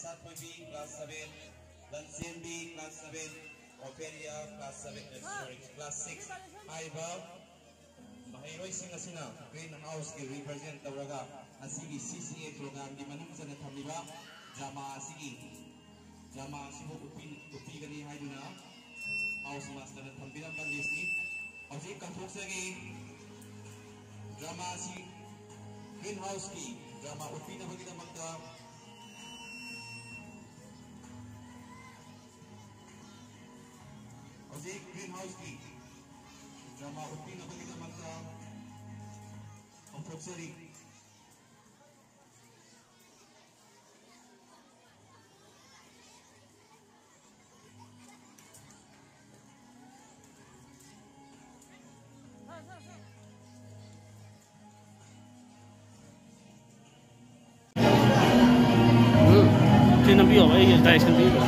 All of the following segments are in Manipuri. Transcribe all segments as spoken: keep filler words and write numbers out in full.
ꯁꯥꯊꯣꯏꯕꯤ class seven, ꯂꯟꯆꯦꯟꯕꯤ class seven, ꯑꯣꯐꯦꯔꯤꯌꯥ class seven, ꯑꯦ, sorry, class six ꯍꯥꯏꯔꯤꯕ ꯃꯍꯩꯔꯣꯏꯁꯤꯡ ꯑꯁꯤꯅ Green Houseꯀꯤ represent ꯇꯧꯔꯒ ꯉꯁꯤꯒꯤ C C A programꯒꯤ ꯃꯅꯨꯡ ꯆꯟꯅ ꯊꯝꯂꯤꯕ drama ꯑꯁꯤꯒꯤ, drama ꯑꯁꯤꯕꯨ ꯎꯠꯄꯤ-, ꯎꯠꯄꯤꯒꯅꯤ ꯍꯥꯏꯗꯨꯅ house masterꯅ ꯊꯝꯕꯤꯔꯝꯕ listꯅꯤ꯫ ꯍꯧꯖꯤꯛ ꯀꯟꯊꯣꯛꯆꯒꯦ꯫ Drama ꯑꯁꯤ Green Houseꯀꯤ drama ꯎꯠꯄꯤꯅꯕꯒꯤꯗꯃꯛꯇ ꯍꯧꯖꯤꯛ Green Houseꯀꯤ drama ꯎꯠꯄꯤꯅꯕꯒꯤꯗꯃꯛꯇ ꯀꯧꯊꯣꯛꯆꯔꯤ꯫ ꯎꯝ, ꯁꯤ ꯅꯝꯕꯤꯌꯣ, ꯑꯩꯒꯤ ꯗꯥꯏꯔꯦꯛꯁꯟ ꯄꯤꯕ꯫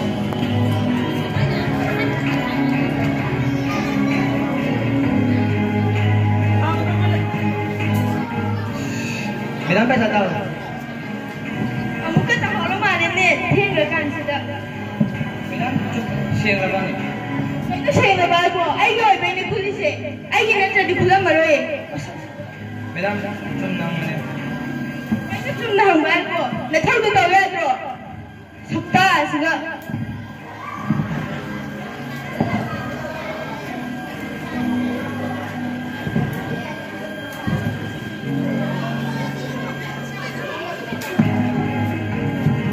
ꯃꯦꯗꯥꯝ, ꯄꯩꯁꯥ ꯇꯥꯔꯣ꯫ ꯑꯃꯨꯛꯀ ꯇꯥꯍꯧꯔ ꯃꯥꯜꯂꯦꯅꯦ, ꯊꯦꯡꯈ꯭ꯔꯀꯥꯟꯁꯤꯗ꯫ ꯃꯦꯗꯥꯝ, ꯆꯨꯝ ꯁꯦꯡꯅꯕ꯫ ꯀꯩꯅꯣ ꯁꯦꯡꯅꯕ ꯍꯥꯏꯕꯣ? ꯑꯩꯒꯤ ꯑꯣꯏꯕꯩꯅꯦ ꯈꯨꯜꯂꯤꯁꯦ꯫ ꯑꯩꯒꯤ ꯅꯠꯇ꯭ꯔꯗꯤ ꯈꯨꯜꯂꯝꯃꯔꯣꯏꯌꯦ꯫ ꯃꯦꯗꯥꯝ, ꯆꯨꯝꯅ ꯍꯪꯕꯅꯦ꯫ ꯀꯩꯅꯣ ꯆꯨꯝꯅ ꯍꯪꯕ ꯍꯥꯏꯕꯣ? ꯅꯊꯧꯗꯣ ꯇꯧ ꯌꯥꯗ꯭ꯔꯣ? ꯁꯛꯇꯥꯁꯤꯒ꯫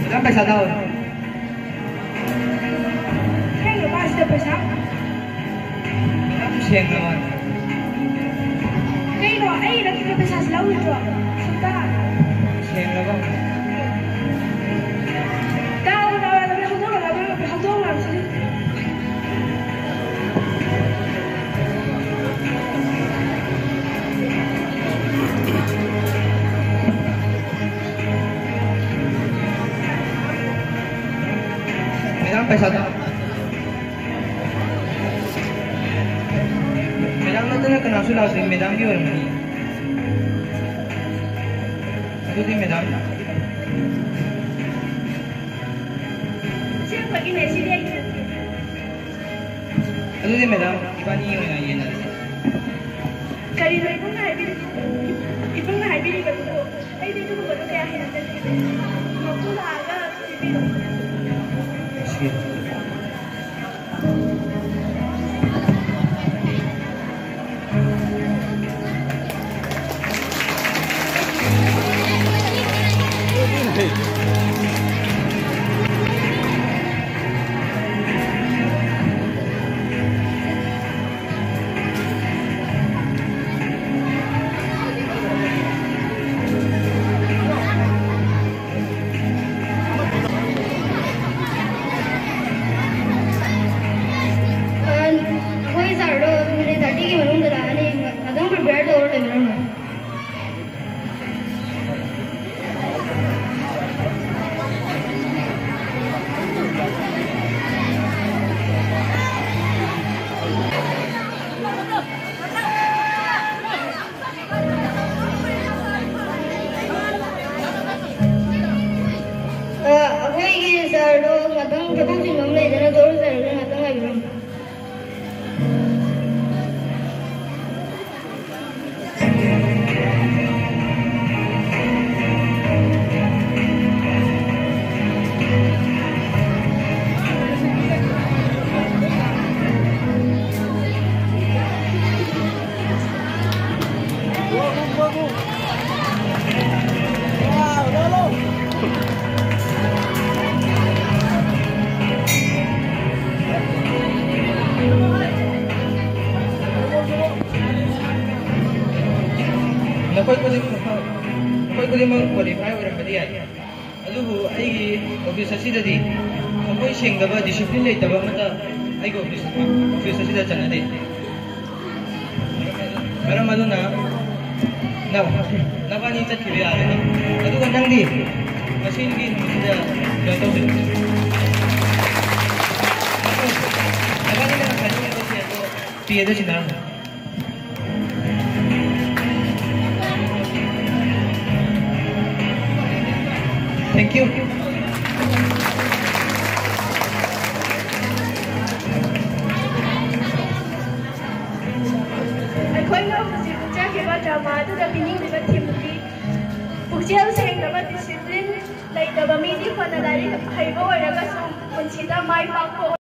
ꯃꯦꯗꯥꯝ, ꯄꯩꯁꯥ ꯊꯥꯎ꯫ ꯀꯩꯅꯣ ꯃꯥꯁꯤꯗ ꯄꯩꯁꯥ? ꯃꯦꯗꯥꯝ, ꯁꯦꯡꯅꯕ꯫ ꯀꯩꯅꯣ, ꯑꯩ ꯅꯪꯒꯤ ꯄꯩꯁꯥꯁꯤ ꯂꯧꯔꯣꯏꯗ꯭ꯔꯣ? ꯁꯨꯝꯇ꯫ ꯁꯦꯡꯅꯕ꯫ ꯇꯥꯎ, ꯇꯥꯎ, ꯇꯥꯎ, ꯍꯧꯗꯣꯛꯑꯣ, ꯍꯧꯗꯣꯛꯑꯣ, ꯍꯧꯗꯣꯛꯑꯣ, ꯍꯧꯗꯣꯛꯑꯣ꯫ ꯃꯦꯗꯥꯝ, ꯄꯩꯁꯥꯗꯣ꯫ ꯃꯦꯗꯥꯝ ꯅꯠꯇꯅ ꯀꯅꯥꯁꯨ ꯂꯥꯛꯇꯦ, ꯃꯦꯗꯥꯝꯒꯤ ꯑꯣꯏꯔꯝꯒꯅꯤ꯫ ꯑꯗꯨꯗꯤ ꯃꯦꯗꯥꯝ꯫ ꯑꯗꯨꯗꯤ ꯃꯦꯗꯥꯝ, ꯏꯕꯥꯅꯤ ꯑꯣꯏꯅ ꯌꯦꯡꯅꯔꯁꯤ꯫ ꯀꯔꯤꯅꯣ ꯏꯕꯨꯡꯅ ꯍꯥꯏꯕꯤꯔꯤꯕ? ꯏꯕꯨꯡꯅ ꯍꯥꯏꯕꯤꯔꯤꯕꯗꯨꯕꯨ ꯑꯩꯗꯤ ꯑꯗꯨꯒꯨꯝꯕꯗꯣ ꯀꯌꯥ ꯍꯩꯅꯖꯗꯦ꯫ ꯃꯄꯨ ꯂꯥꯛꯑꯒ ꯄꯤꯕꯤꯔꯣ꯫ ꯑꯩꯈꯣꯏ ꯁꯥꯔꯗꯣ ꯃꯤꯅꯤꯠ ꯊꯥꯔꯇꯤꯒꯤ ꯃꯅꯨꯡꯗ ꯂꯥꯛꯑꯅꯤ꯫ ꯉꯥꯛꯇꯪ ꯄ꯭ꯔꯤꯄꯦꯌꯔ ꯇꯧꯔ ꯂꯩꯕꯤꯔꯝꯃꯣ꯫ ꯑ, ꯑꯩꯈꯣꯏꯒꯤ ꯁꯥꯔꯗꯣ ꯉꯥꯛꯇꯪ ꯊꯕꯛ ꯆꯤꯟꯕ ꯑꯃ ꯂꯩꯗꯅ ꯊꯣꯛꯂꯛꯆꯔꯒ ꯉꯥꯛꯇꯪ ꯉꯥꯏꯕꯤꯔꯝꯃꯣ꯫ ꯅꯈꯣꯏ ꯈꯨꯗꯤꯡꯃꯛ, ꯅꯈꯣꯏ ꯈꯨꯗꯤꯡꯃꯛ ꯀ꯭ꯋꯥꯂꯤꯐꯥꯏ ꯑꯣꯏꯔꯝꯕꯗꯤ ꯌꯥꯏ, ꯑꯗꯨꯕꯨ ꯑꯩꯒꯤ ꯑꯣꯐꯤꯁ ꯑꯁꯤꯗꯗꯤ ꯊꯃꯣꯏ ꯁꯦꯡꯗꯕ, ꯗꯤꯁꯤꯄ꯭ꯂꯤꯟ ꯂꯩꯇꯕ ꯑꯃꯠꯇ ꯑꯩꯒꯤ ꯑꯣꯐꯤꯁ, ꯑꯣꯐꯤꯁ ꯑꯁꯤꯗ ꯆꯠꯅꯗꯦ꯫ ꯃꯔꯝ ꯑꯗꯨꯅ ꯅ-, ꯅꯕꯥꯅꯤ ꯆꯠꯈꯤꯕ ꯌꯥꯔꯅꯤ꯫ ꯑꯗꯨꯒ ꯅꯪꯗꯤ ꯉꯁꯤꯒꯤ ꯅꯨꯃꯤꯠꯁꯤꯗ ꯀꯩꯅꯣ ꯇꯧꯁꯤ꯫ ꯅꯕꯥꯅꯤꯅ ꯉꯁꯥꯏ ꯆꯠꯈꯤꯕ ꯁꯦꯜꯗꯣ ꯄꯦꯗ ꯁꯤꯟꯅꯔꯝꯃꯣ꯫ Thank you. ꯑꯩꯅ ꯍꯧꯖꯤꯛ ꯎꯠꯆꯈꯤꯕ ꯗ꯭ꯔꯃꯥ ꯑꯗꯨꯗ ꯄꯤꯅꯤꯡꯂꯤꯕ ꯊꯤꯝꯗꯤ ꯄꯨꯛꯆꯦꯜ ꯁꯦꯡꯗꯕ, ꯗꯤꯁꯤꯄ꯭ꯂꯤꯟ ꯂꯩꯇꯕ ꯃꯤꯗꯤ ꯐꯅ ꯂꯥꯏꯔꯤꯛ ꯍꯩꯕ ꯑꯣꯏꯔꯒꯁꯨ ꯄꯨꯟꯁꯤꯗ ꯃꯥꯏ ꯄꯥꯛꯄ